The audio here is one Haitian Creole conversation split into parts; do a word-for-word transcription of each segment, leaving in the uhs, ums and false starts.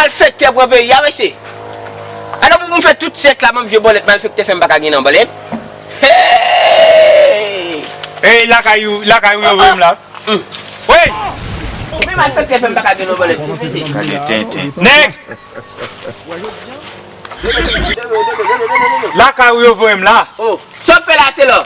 Malfektè pran peyi a, mesye. Alò pou m fè tout syèk la, m ap jwe bòlèt, malfektè fè m pa ka gen nan bòlèt. Hey! Ey, lakay ou, lakay ou yo voye m la. Wey! Men malfektè fè m pa ka gen nan bòlèt, mesye. Gade tenten. Nèg! Lakay ou yo voye m la. Oh, sa w fè la, se lò.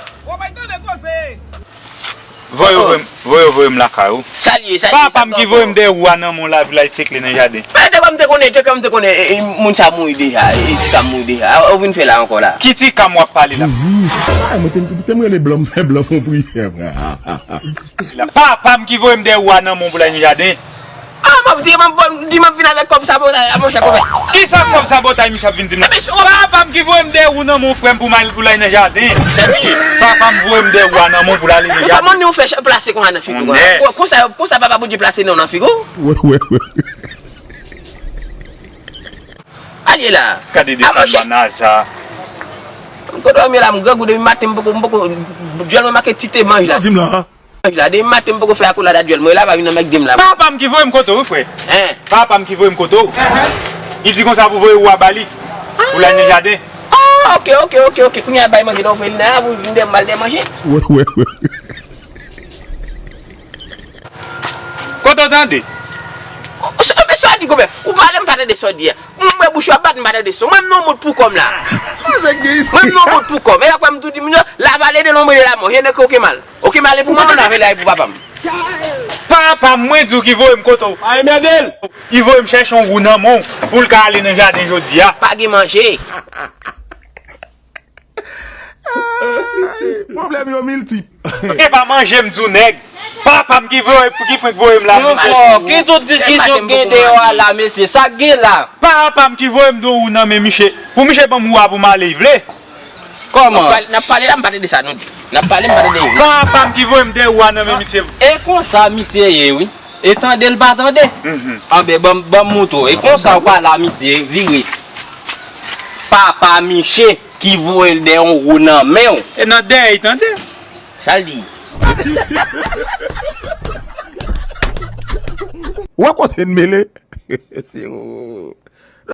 Voye yo voye m, voye yo voye m lakay ou. Sa l ye, sa l ye, sa papa m ki voye m dèyè ou a nan men w la pou l al sekle nan jaden. Men te kòm te konnen, te kòm te konnen, e, e, moun sa mouri deja, e, ti kam mouri deja. A, ou vin fè la ankò la. Ki ti kam w ap pale la? Jezi. Ay, mwen te, te m rele blan, m fè blan fè yon priyè, frè. Papa m ki voye m dèyè ou a nan men w pou l al nan jaden. Ah, m ap di, m ap, di m ap vin avèk kòb sabotay la, monchè, konpè. Kisa kòb sabotay misye ap vin di m la? Papa m ki voye m dèyè ou nan men w, frè m, pou m al, pou l al nan jaden. Papa m voye m dèyè ou a nan men w pou l ale nan jaden. Kòman ou fè plase konsa nan figi w? Konsa, konsa papa Bondye plase non nan figi w? Wè, wè, wè. Al ye la. Gade desann manaza. Kote w ye la, m grangou depi maten, m poko, m poko, dyòl mwen make tite manj la. Sa w di m la? Manj la, depi maten m poko fè akolad a dyòl mwen, la pa vin nan mèg di m la. Papa m ki voye m kote w, wi, frè. Hein? Papa m ki voye m kote w. Li di konsa pou voye ou a ba li. Pou l al nan jaden. Ah, ok, ok, ok, ok. Kounye a bay manje nan ofelina a, pou vin dèyè m al dèyè manje. Wè, wè, wè. Kote w tande? Ou, ou, men sa w di, konpè. Ou pale, m pa tande sa w di a. M wè bouch ou ap bat, m pa tande son. Mwen, m nan yon bout pou kò m la. Mwen, m nan yon bout pou kò m. E la, m toujou di moun yo, la vale de l'ombre de la mort. Rien ne craint aucun mal. Oke, m ale pou manman m, la vale pou papa m. Papa m, mwen di w ki voye m kote w. Ay, mède l! Li voye m chèche yon wou nan men w pou l ka ale nan jaden jodi a. Pa gen manje. Pwoblèm yo miltip. E pa manje m di w, nèg. Papa m ki voye, ki fenk voye m la. Ankò, ki tout diskisyon k gen deyò a la, mesye? Sa k gen la? Papa m ki voye m di w nan men misye. Pou misye ban m wou a pou m ale, li vle. Kòman? N ap pale, n ap pale la, m pa tande sa nou di. N ap pale, m pa tande. Papa m ki voye m dèyè wou a nan men misye. E konsa misye ye, wi. E tande l pa tande. Anben, ban m, ban m moutre w. E konsa w pale a misye, vire. Papa misye ki voye l dèyè yon wou nan men w. E nan dèyè, li tande. Sa l di? Wè kote n mele. Se ou.